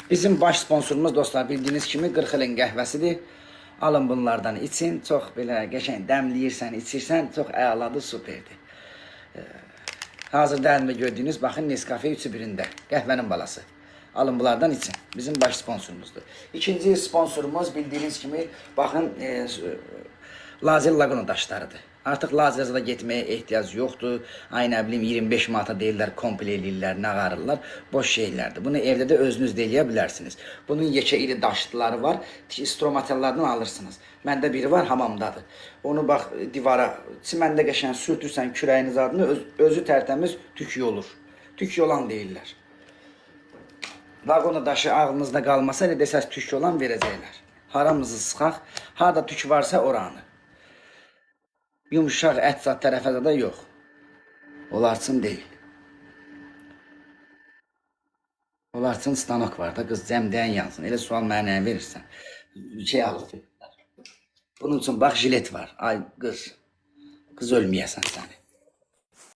Bizim baş sponsorumuz dostlar bildiyiniz kimi 40 ilin qəhvəsidir. Alın bunlardan için. Çox belə qəşəng dəmləyirsən, içirsən, çox əladır, superdir. Hazırda əlimdə gördüyünüz baxın Nescafe 3-ü birində. Qəhvənin balası. Alın bunlardan için. Bizim baş sponsorumuzdur. İkinci sponsorumuz bildiyiniz kimi baxın Lazer Laguna daşlarıdır. Artıq lazerə da getməyə ehtiyac yoxdur. Ay nə bilim 25 manata deyirlər, komple eləyirlər, nə ağarırlar. Boş şeylərdir. Bunu evdə də özünüz də eləyə bilərsiniz. Bunun yekə iri daşları var. Stromatellardan alırsınız. Məndə biri var, hamamdadır. Onu bax divara, çiməndə qəşəng sürtürsən kürəyiniz adını, özü tərtəmiz tük yolur. Tük yolan deyirlər. Laguna daşı ağlınızda qalmasa elə desəz tük yolan verəcəklər. Haramızı sıxaq, harda tük varsa oranı. Yumşaq ət zat tərəfə də yox. Onlar üçün deyil. Onlar üçün stanok var da qız cəmdəyin yansın. Elə sual mənə nə verirsən? Şey alıb. Bunun üçün bax jilet var. Ay qız. Qız ölməyəsən səni.